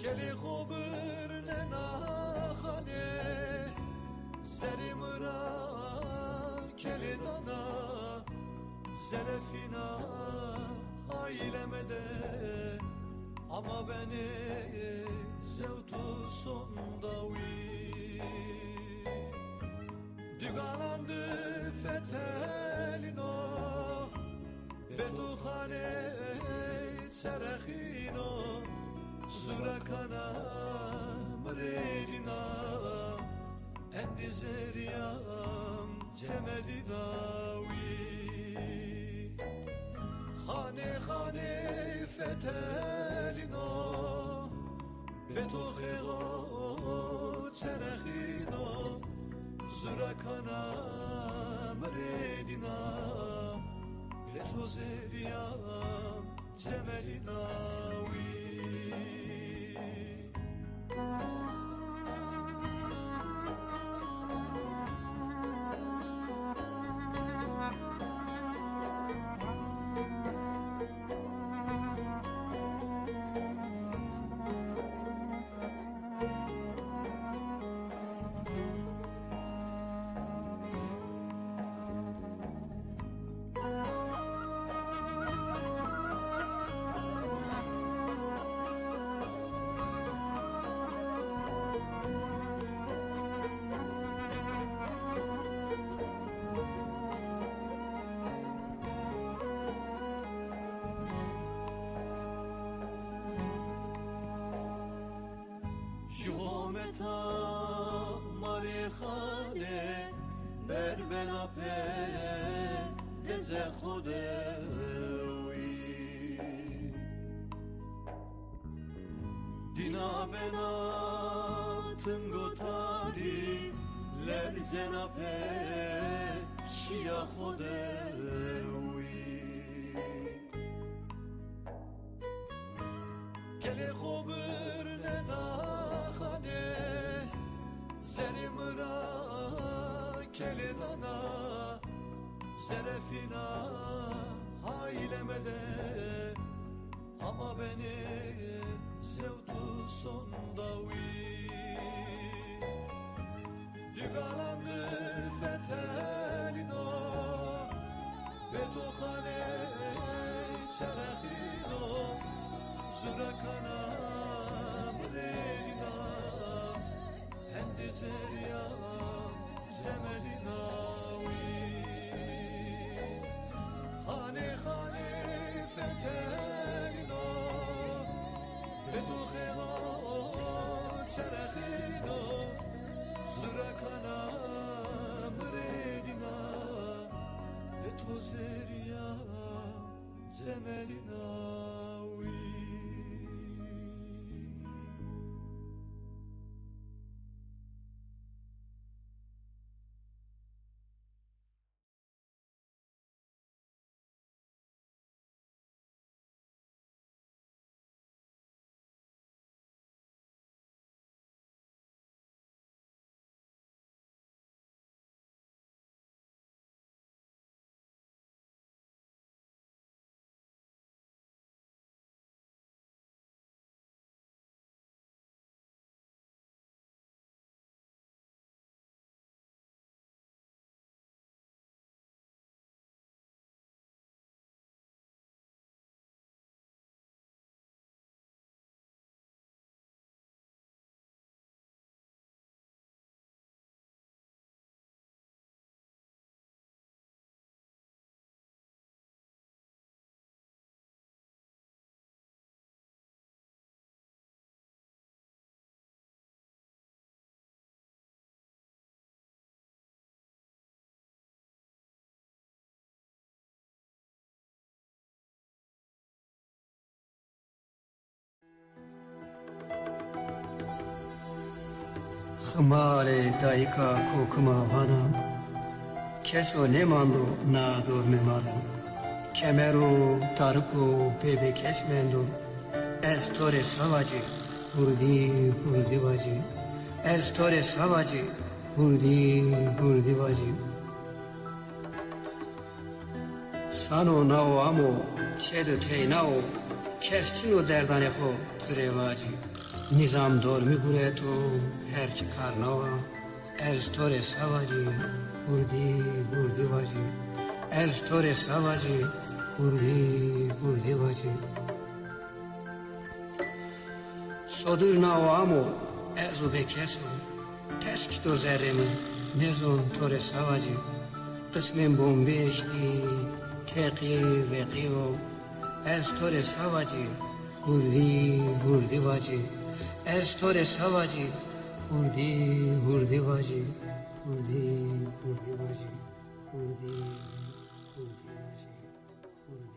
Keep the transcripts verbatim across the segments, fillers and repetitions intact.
Gelê xo birnena xanê, serê mi ra kelê dana, zerefîna aîle mi de, ama benê zewt û sonda wî. Dugalan di fetelîno, bê to xanê çerexîno, zurekana mi rê dîna, endî zerrîyan cemedîna wî. Xanê xanê fetelîno, bê to xêxo çerexîno, zurekana mi rê dîna, bê to zerrîyan cemedîna wî. Ji hometa ma rê xanê, berbena pê dezê xo de wî. Dîna bena ting û tarî, lerzena pê şîya xo de wî. Gelê xo birnena xanê, serê mi ra kelê dana, zerefîna aîle mi de, ama benê zewt û sonda wî. Dugalan di fetelîno, bê to xanê çerexîno, zurekana mi rê dîna, endî zerrîyan cemedîna wî. Xanê xanê fetelîno, bê to xêxo çerexîno, zurekana mi rê dîna, bê to zerrîyan cemedîna wî. Ximalê dayika kokima vana, keso nêmando na dormê ma de. Kemer û tarik û pê bêkes mendo. Ez to rê sa vacî, hurdî hurdî vacî. Ez to rê sa vacî, hurdî hurdî vacî. Sano nao amo, çê de teyna o, kes çin o derdanê xo ti rê vacî. Nîzam dor mi gureto, her çi karnawa. Ez to rê sa vacî, hurdî, hurdî vacî. Ez to rê sa vacî, hurdî, hurdî vacî. Sodir nao amo, ez o bêkes o. Ters kito zerrê mi, nêzon to rê sa vacî. Qismên bombê eştî, teqî, veqî o. Ez to rê sa vacî, hurdî, hurdî vacî. Ez to rê sa vacî, hurdî, hurdî vacî. Hurdî, hurdî vacî. Hurdî, hurdî vacî. Hurdî, hurdî vacî.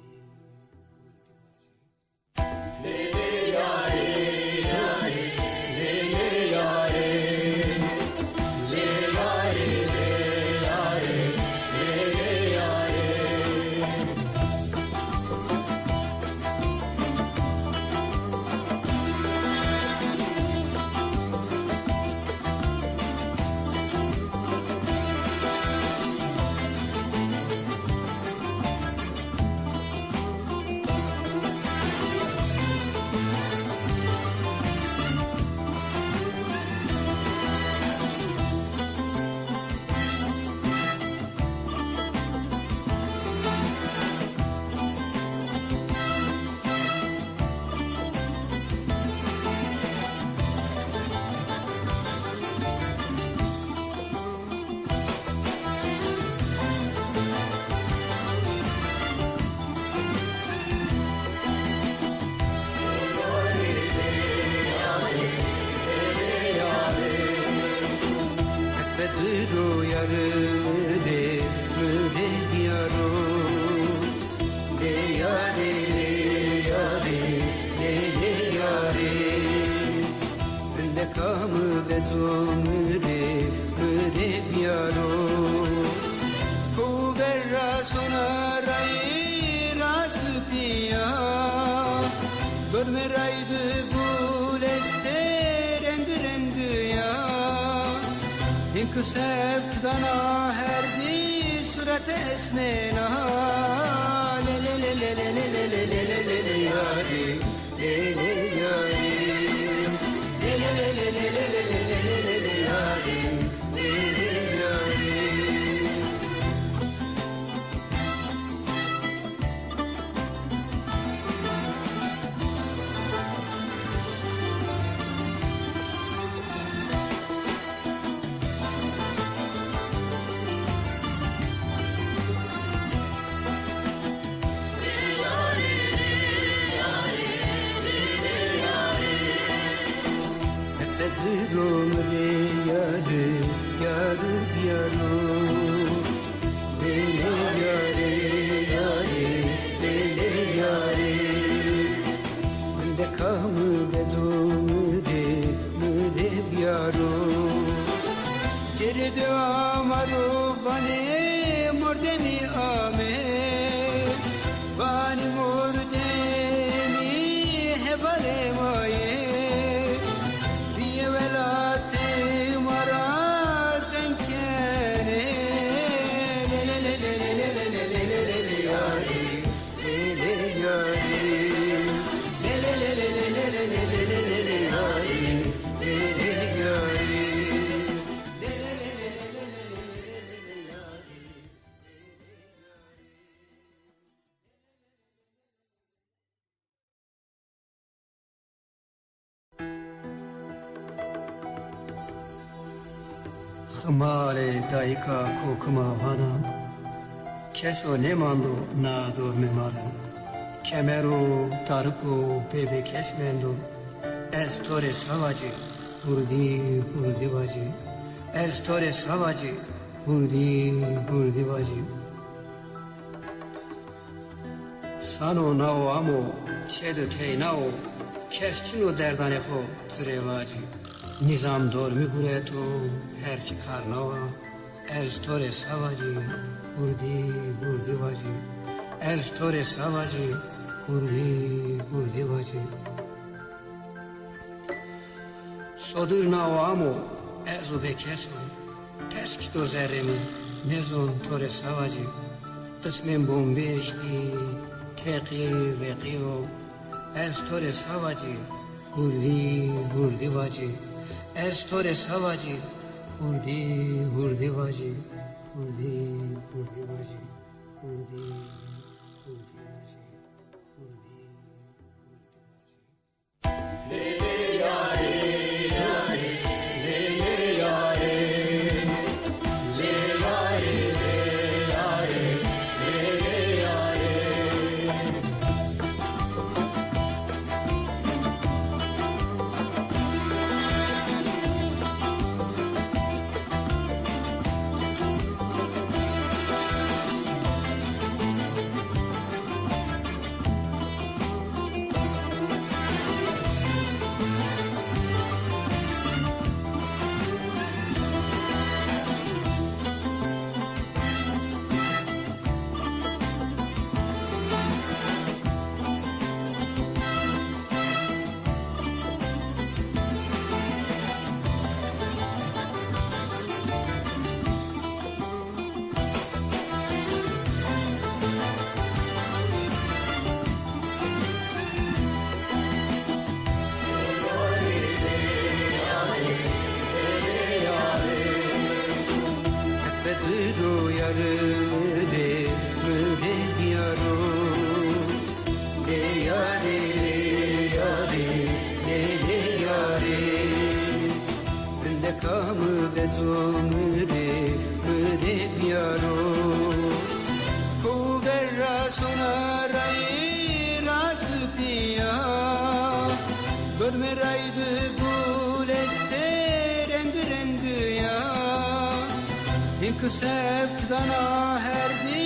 Feciro yarı mürê, mürê diyaro. Lê yarê, lê yarê, lê lê yarê. Rindeka mi beco mi rê, mi rê biyaro. Kover ra sona rayê rast piya. Dormê ray di gul estê reng reng ya. Hink sevk dana her di surete esmêna. Lê lê lê lê lê lê lê lê lê lê lê lê yarî. Lê lê yarî. Lê lê lê lê lê lê lê lê lê lê lê yarî. Lê lê yarî. Teciro mi rê yarî, yarî, yaro. Lê lê yarê, yarê, lê lê yarê. Wendeka mi beco mi rê, mi rê biyaro. Cêrê dewa ma ro vanê mordemî ame. Vanê mordemî hevalê ma yê. Bîye welatê ma ra ceng kenê. Lê lê lê lê yarî. Lê lê yarî. Lê lê lê lê yarî. Lê lê yarî. Ximalê dayika kokima vana, keso nêmando na dormê ma de. Kemer o, tarik o, pê bêkes mendo. Ez to rê sa vacî, hurdî, hurdî vacî. Ez to rê sa vacî, hurdî, hurdî vacî. Sano nao amo, çê de teyna o, kes çin o derdanê xo ti rê vacî. Nîzam dor mi gureto, her çi karnawa. Ez to rê sa vacî, hurdî, hurdî vacî. Ez to rê sa vacî, hurdî, hurdî vacî. Sodir nao amo, ez o bêkes o. Ters kito zerrê mi, nêzon to rê sa vacî. Qismên bombê eştî, teqî, veqî o. Ez to rê sa vacî, Hurdî, hurdî vacî, ez to rê se vacî? Hurdî, hurdî vacî, hurdî, hurdî vacî, hurdî, hurdî vacî, hurdî, hurdî vacî. Feciro yarı mürê, mürê diyaro. Lê yarê, lê yarê, lê, lê yarê. Vindeka mi veco mi rê, mi rê biyaro. Ko ver ra sona rayê rast piya. Dormê ray di gul estê reng reng ya. Hîn ki sevk dana her dî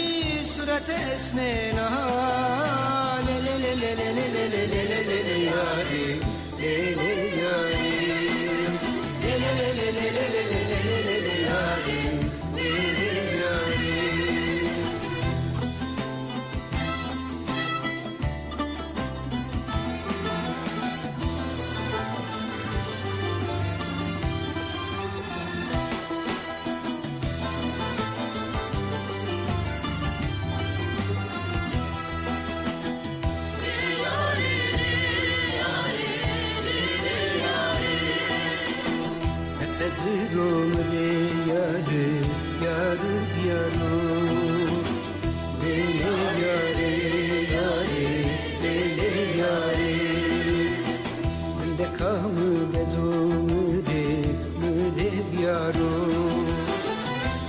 suret esmêna. Lê, lê, lê, lê, yarî. Lê lê yarî, lê lê lê lê yarî, lê lê yarî. Teziro mi rê yarî, yarî biyaro. Lê yarî, yarî, lê yarî. Vindeka mi veco mi rê, mi rê biyaro.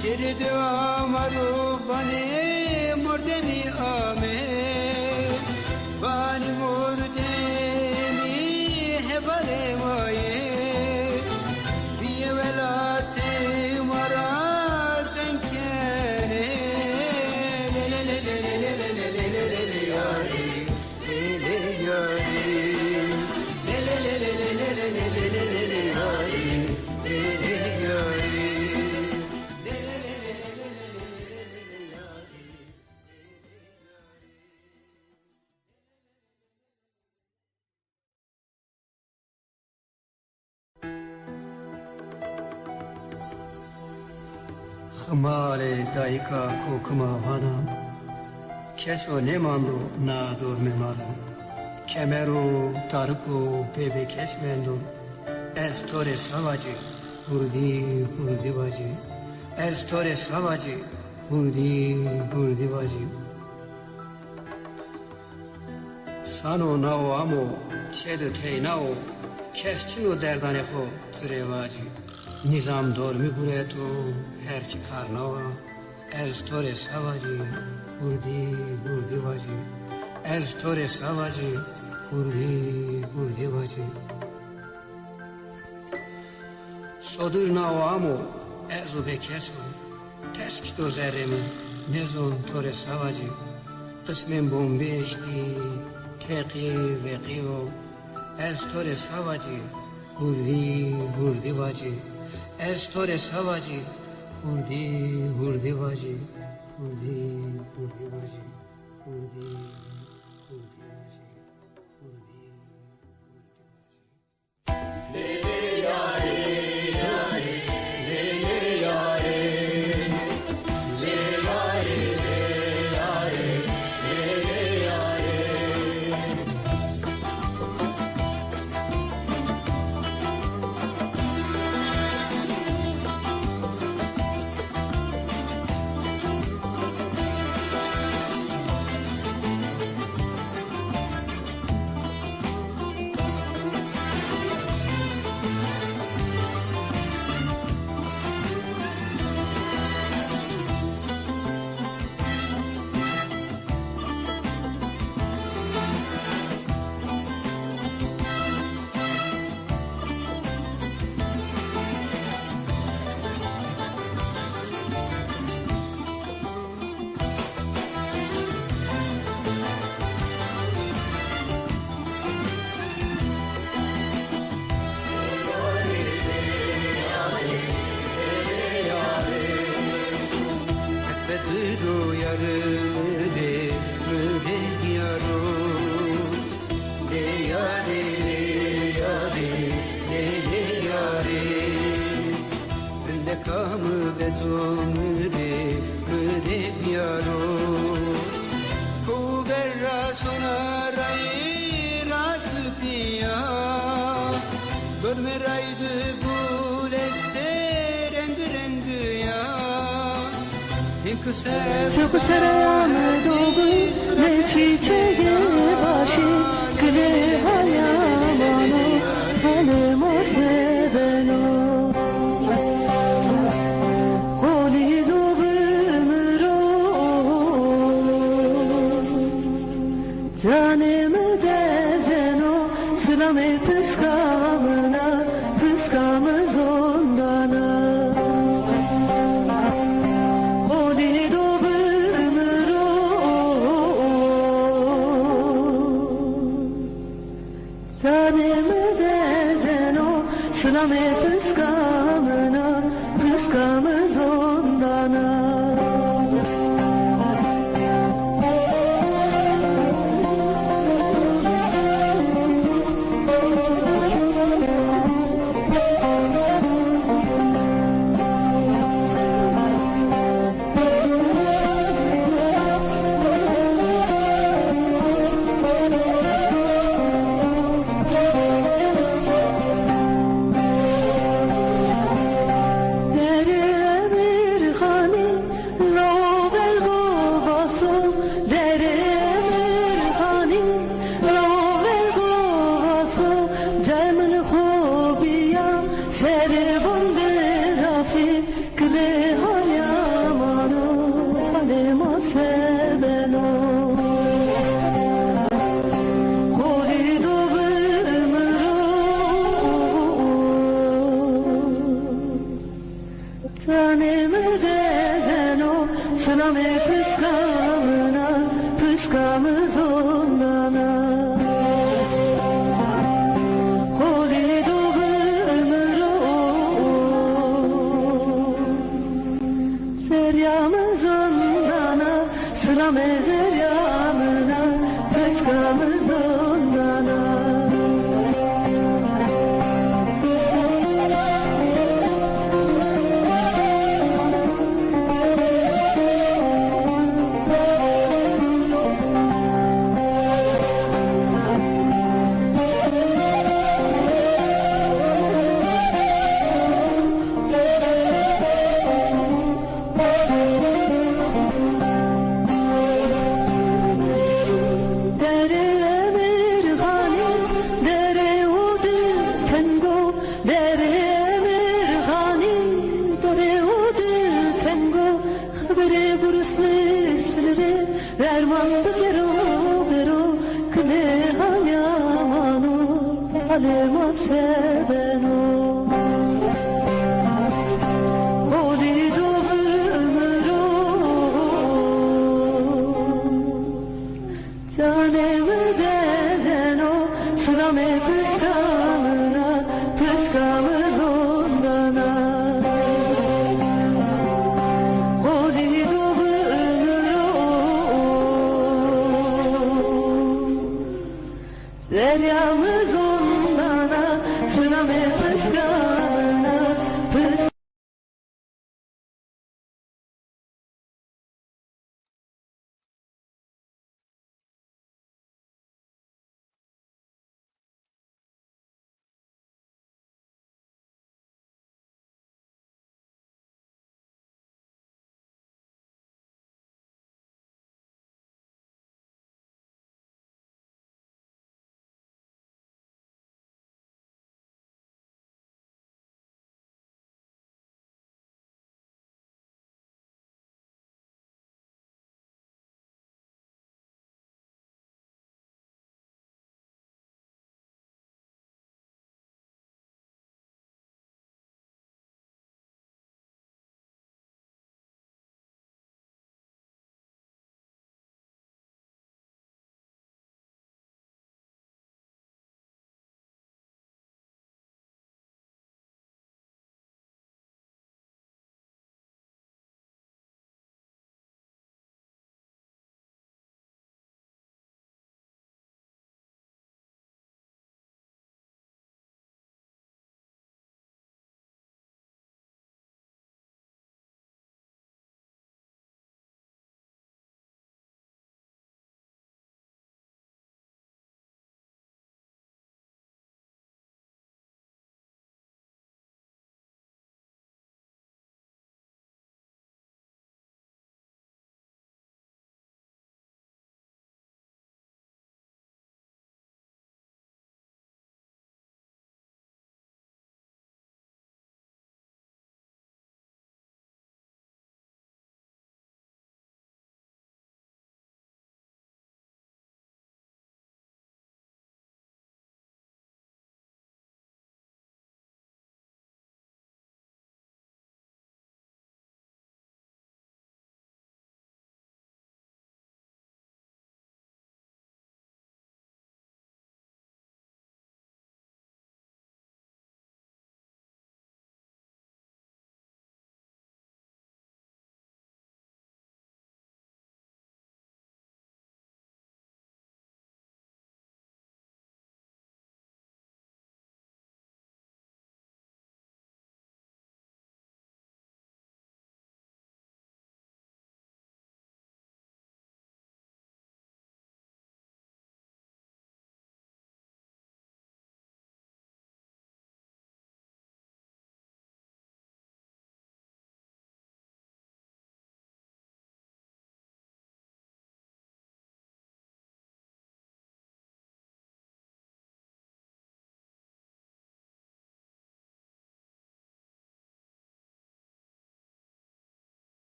Cêrê dewa ma ro vanê mordemî ame. Vanî mordemî hevalê ma yê. Bîyê welatê ma ra ceng kenê. Lê, lê, lê, yarî. Lê lê yarî, lê lê lê yarî, lê lê yarî. Ximalê dayika kokima vana, keso nêmando na dormê ma de. Kemero, tariko, bêbêkes mendo. Ez to rê se vacî, hurdî, hurdî vacî. Ez to rê se vacî, hurdî, hurdî vacî. Sano nao amo, çê de teyna o, kes çin o derdanê xo ci rê vacî. Nîzam dormî gureto, her çi karna wa. Ez to rê se vacî, hurdî, hurdî vacî. Ez to rê se vacî, hurdî, hurdî vacî. Sodir nao amo, ez o bêkes o. Ters kito zerrê mi, nêzon to rê se vacî. Qismên bombê eştî, teqî, veqî yo. Ez to rê se vacî, hurdî, hurdî vacî. Ez to rê se vacî, hurdî, hurdî vacî. Hurdî, hurdî vacî. Hurdî, hurdî vacî. Hurdî, hurdî vacî. Zomire mire biyaro. Ko berra sona ray ras piya. Dorme ray de gul este reng reng ya. Seko seraya mi dobi ne çiçege başi, gile haya mano, hale ma se beno. Qolî dobi mi ro, canê mi dezeno, silamê piska min a, piska mi zondana. Qolî dobi mi ro, canê mi dezeno, silamê piska min a, piska mi zondana. Dere Emirxanî, Rover Govaso, Dere Emirxanî, Rover Govaso, cay min xo bîya, serê von de rafî, kilê haya mano, halê ma se beno. Qolî do bi mi ro. Tanê mi dezeno, silamê piska min a, piska mi zondana. Qolî do bi mi ro. Zerya mi zondana, silamê zerya min a, piska mi zondana. Dere Emirxanî, dere o di tengo, dere Emirxanî, dere o di tengo, xeberê burusnê silirê, verman bicero bero, kilê haya mano, halê ma se beno. Qolî do bi mi ro. Canê mi dezeno, silamê piska min a, piska mi zondana. Qolî do bi mi ro. Zerya mi zondana, silamê piska min a, piska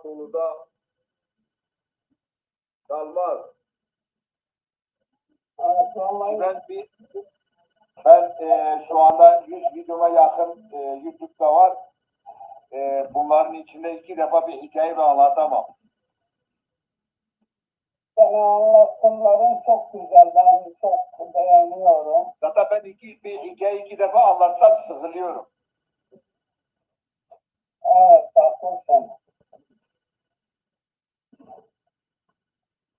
Konuda kalmaz. Ben bir, ben e, şu anda yüz videoma yakın e, YouTube'da var. E, bunların içinde iki defa bir hikaye ben anlatamam. Senin anlatımların çok güzel. Ben çok beğeniyorum. Zaten ben iki, bir hikaye iki defa anlatsam sıkılıyorum. Evet, haklısın.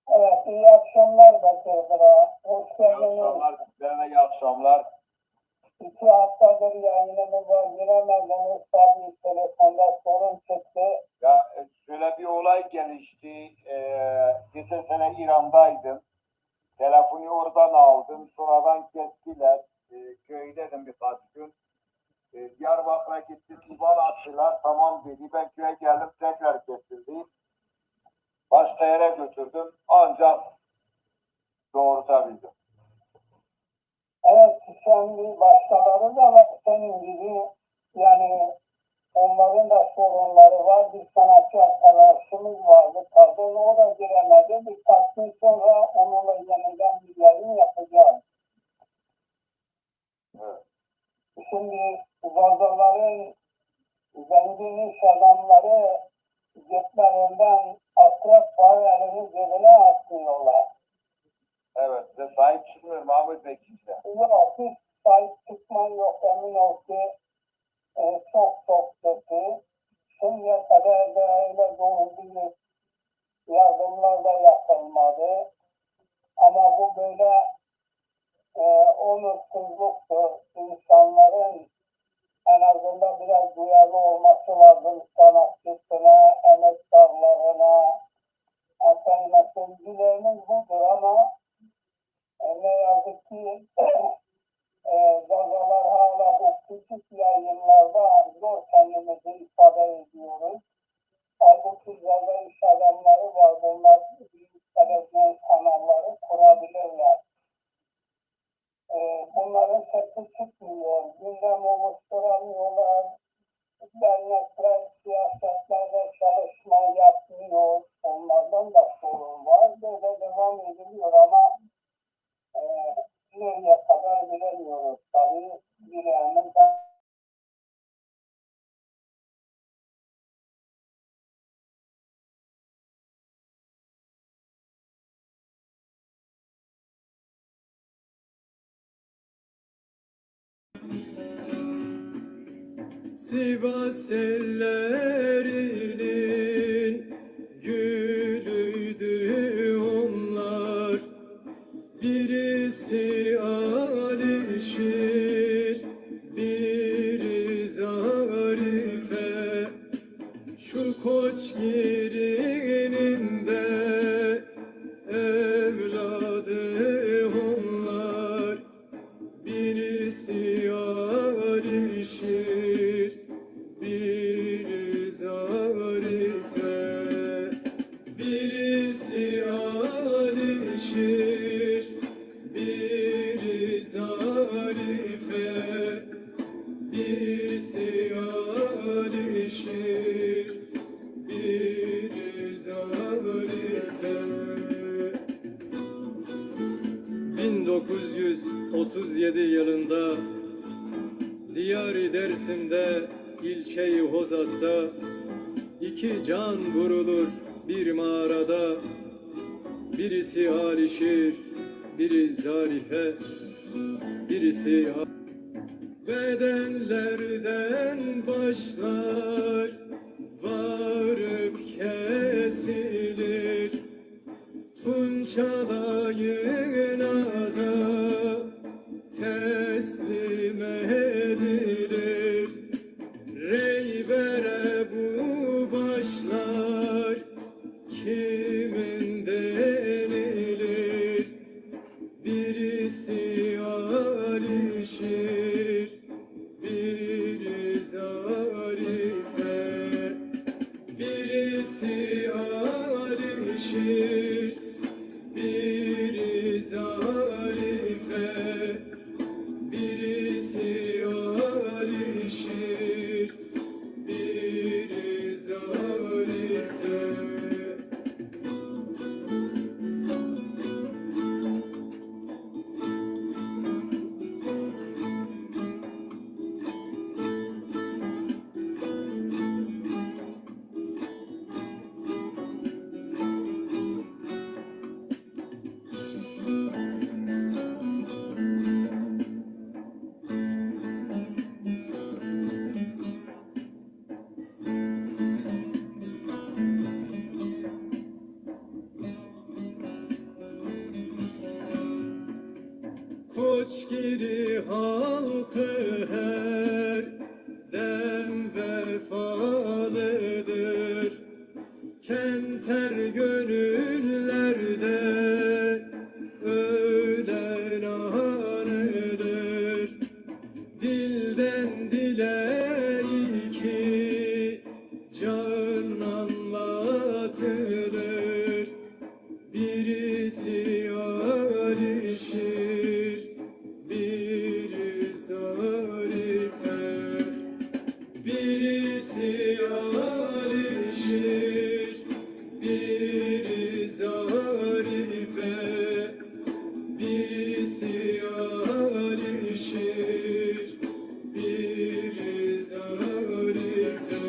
Evet, iyi akşamlar Bekir Bira. Hoş geldiniz. İyi akşamlar, sizlere iyi akşamlar. İki haftadır yayınımıza giremediniz. Tabii telefonda sorun çıktı. Ya, e, şöyle bir olay gelişti. E, geçen sene İran'daydım. Telefonu oradan aldım. Sonradan kestiler. E, köydeydim birkaç gün. E, Diyarbakır'a gittik. İban attılar. Tamam dedi. Ben köye geldim. Tekrar kesildi. Başka yere götürdüm. Ancak doğrultabildim. Evet, şimdi başkaları da var senin gibi, yani onların da sorunları var. Bir sanatçı arkadaşımız vardı, kadın, o da giremedi. Birkaç gün sonra onunla yeniden bir yayın yapacağız. Evet. Şimdi Zazaların zengin iş adamları ceplerinden akrep var, elini cebine atmıyorlar. Evet, ve sahip çıkmıyor Mahmut Bey kimse. Yok, hiç sahip çıkma yok, emin ol ki e, çok çok kötü. Şimdiye kadar da öyle doğru bir yardımlar da yapılmadı. Ama bu böyle e, onursuzluktur. İnsanların en azından biraz duyarlı olması lazım sanatçısına, emektarlarına. Efendim, sevgilerimiz budur ama e, ne yazık ki e, Zazalar hala bu küçük yayınlarda zor kendimizi ifade ediyoruz. Halbuki Zaza iş adamları var. Bunlar büyük televizyon kanalları kurabilirler. E, bunların sesi çıkmıyor. Gündem oluşturamıyorlar. Dernekler siyasetlerde çalışma yapmıyor. Onlardan da sorun var. Böyle devam ediliyor ama e, nereye kadar bilemiyoruz. Tabii bilenin Sivas ellerinin gülüydü onlar. Birisi Alişir, biri Zarife. Şu koç girinin de evladı onlar. Birisi Alişir, biri Zarife. Birisi Alişir, biri Zarife. Birisi Alişir, biri Zarife. Bin dokuz yüz otuz yedi yılında Diyari Dersim'de, ilçeyi Hozat'ta iki can vurulur bir mağarada. Birisi Alişir, biri Zarife, birisi bedenlerden başlar, varıp kesilir. Tunç alayına da teslim edilir. Reyvere bu başlar kimin denilir? Birisi Alişir, biri Zarife. Birisi Alişir, biri Zarife. Birisi Alişir, biri Giri halkı her dem vefalıdır. Kenter gönüllerde ölen anıdır. Dilden dile iki can anlatılır. Birisi Alişir, biri Zarife. Birisi Alişir, biri Zarife. Birisi Alişir, biri Zarife.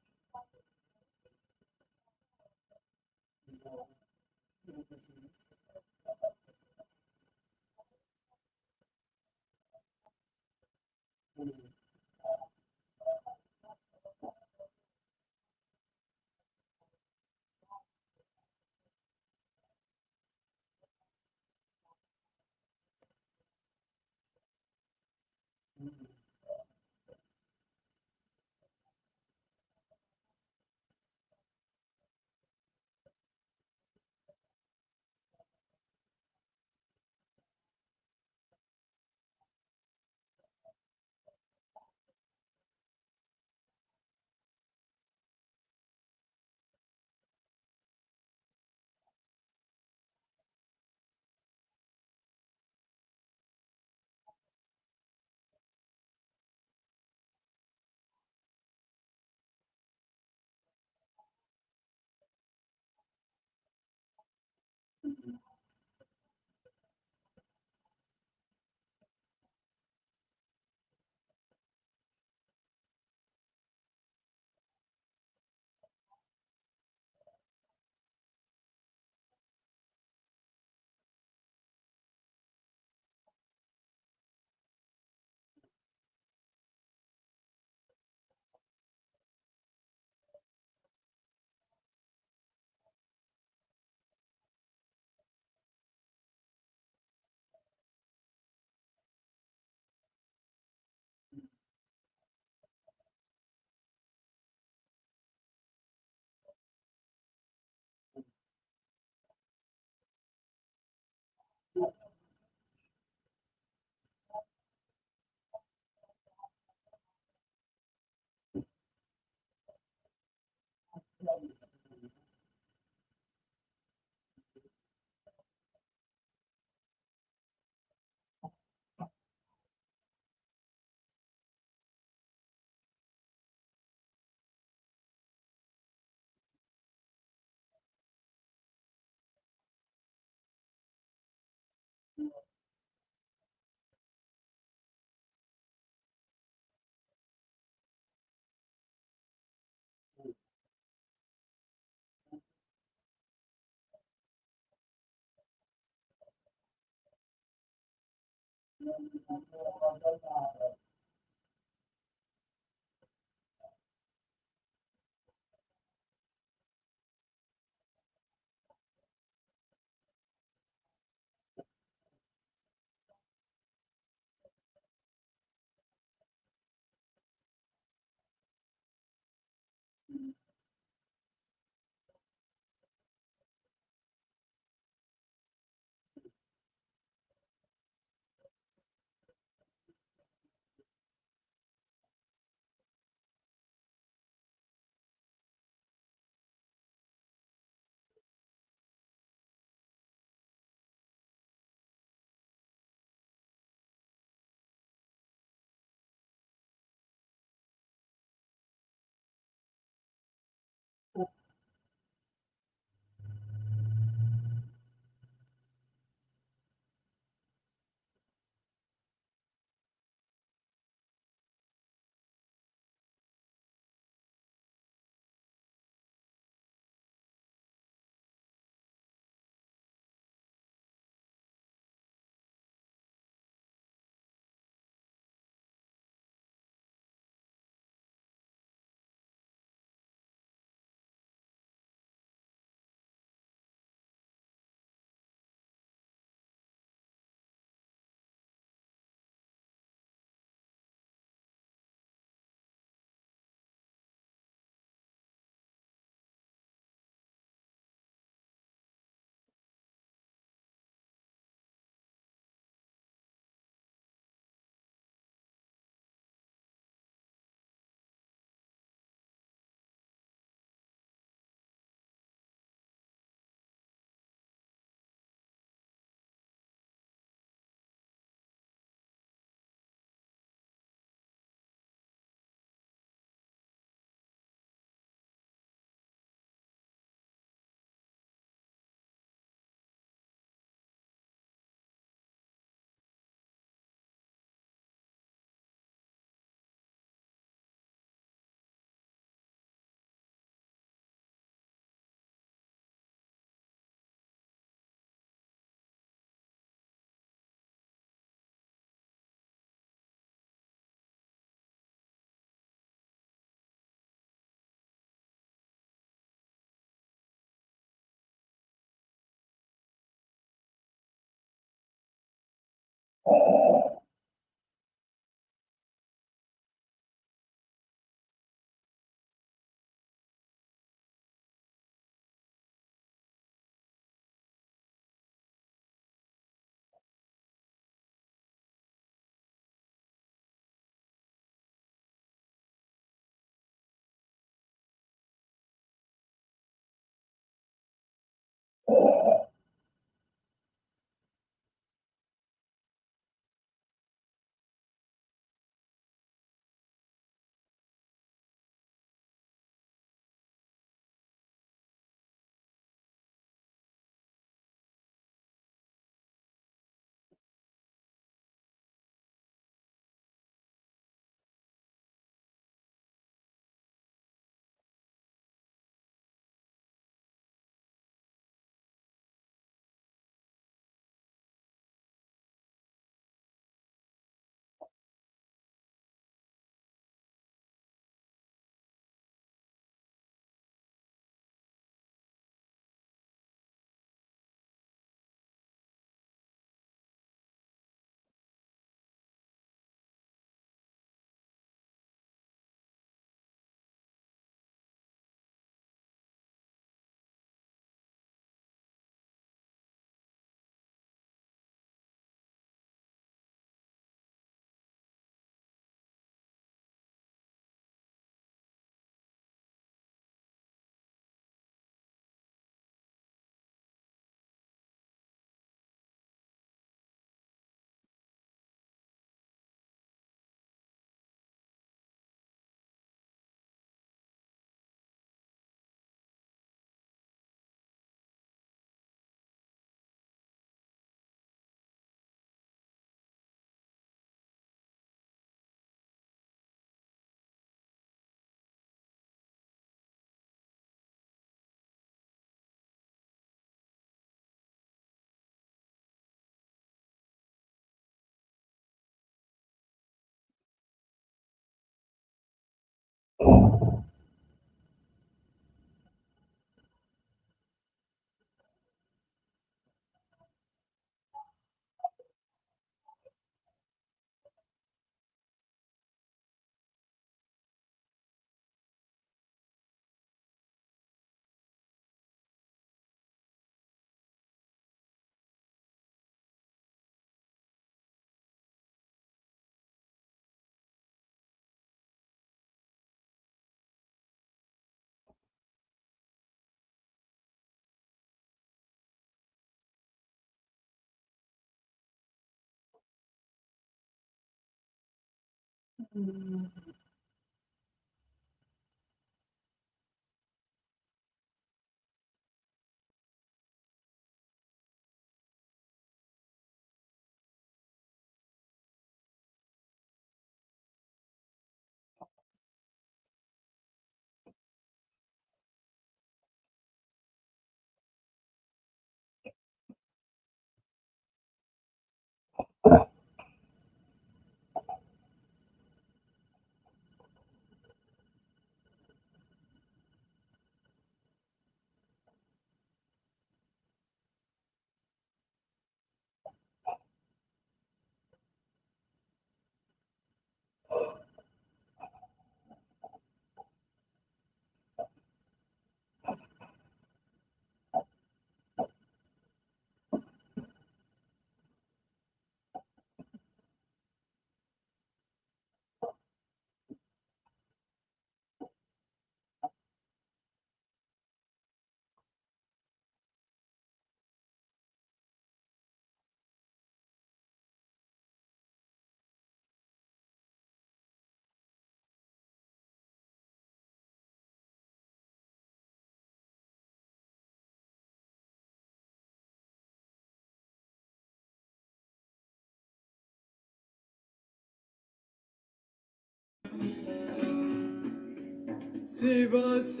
Sivas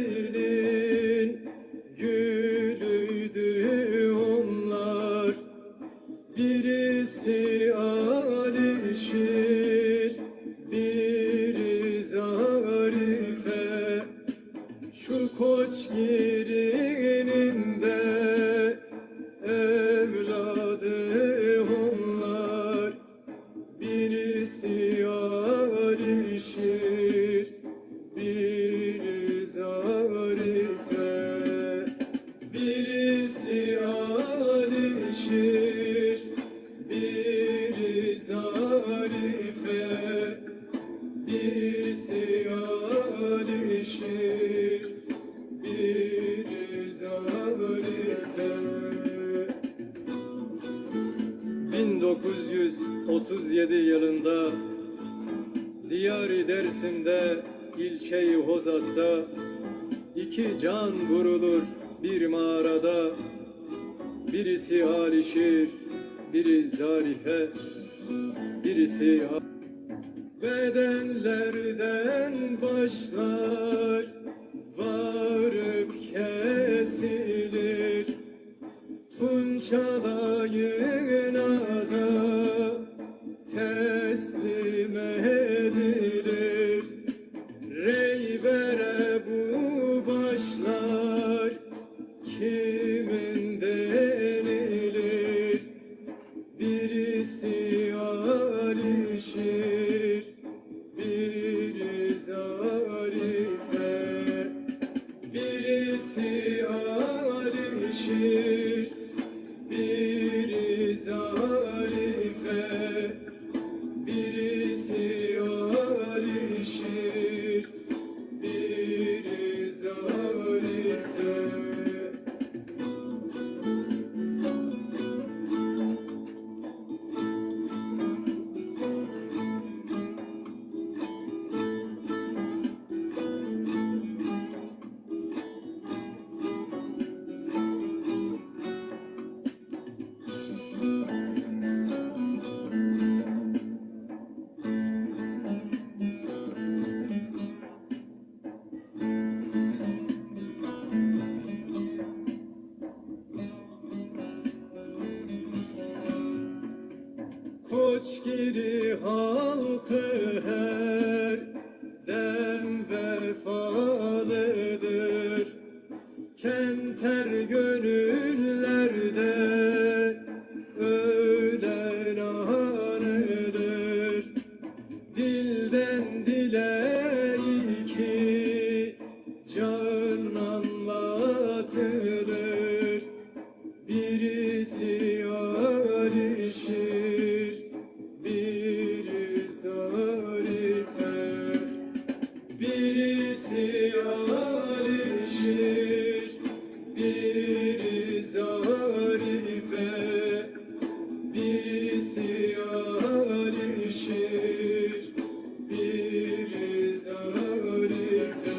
ellerinin gülüydü onlar. Birisi Alişir, biri Zarife. Şu Koçgiri'nin de evladı onlar. Birisi Alişir, biri Zarife. Birisi Alişir, biri Zarife. Birisi Alişir, biri Zarife. Bin dokuz yüz otuz yedi yılında Diyari Dersim'de, ilçeyi Hozat'ta iki can vurulur bir mağarada. Birisi Alişir, biri Zarife, birisi A- Bedenlerden başlar varıp kesilir. Tunç alayına da teslim edilir. Reybere bu başlar kimin denilir? Birisi Alişir, biri Zarife. Birisi Alişir, biri Zarife. Birisi Alişir, biri Zarife. Koçgiri halkı her Dem vefalıdır, kemter gönüllerde ölen anıdır. Dilden dile iki can anlatılır. Birisi Alişir, biri Zarife. Birisi Alişir, biri Zarife. Birisi Alişir, biri Zarife.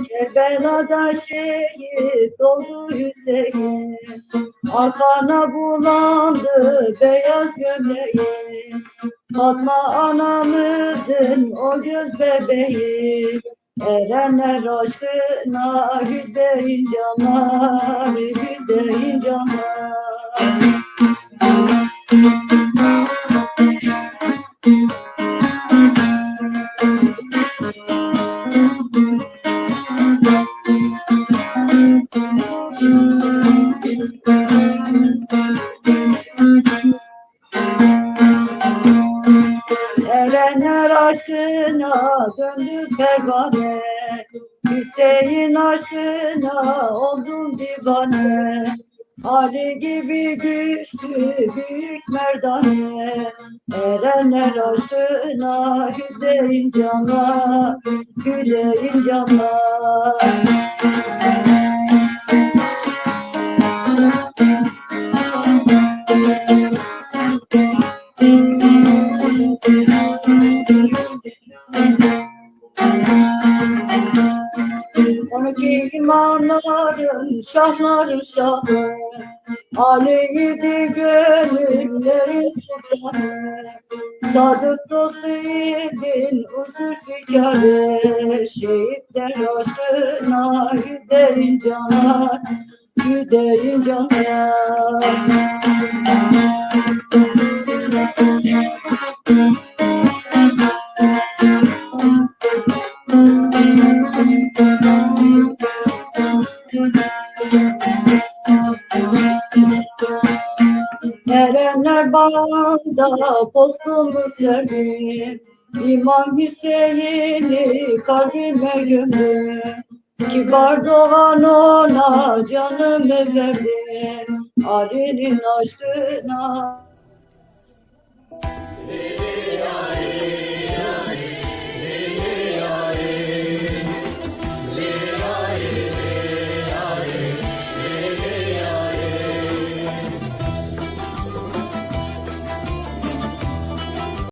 Kerbela'da şehit oldu Hüseyin, Hakan'a bulandı beyaz gömleği. Fatma anamızın o göz bebeği, erenler aşkına hüdeyin canlar, hüdeyin canlar. Erenler aşkına pervane. Hüseyin aşkına oldum divane. Ali gibi güçlü büyük merdane. Erenler aşkına hüdeyin canlar, hüdeyin canlar. On iki imamların, şahların şahı, Ali'ydi gönüllerin sultanı. Sadık dostu idin o Zülfikar'ı, şehitler aşkına yüreğin canar. Yüreğin canar. Erenler bağında postumu serdim. İmam Hüseyin'i kalbime gömdüm. Kibar doğan ona canımı verdim. Ali'nin aşkına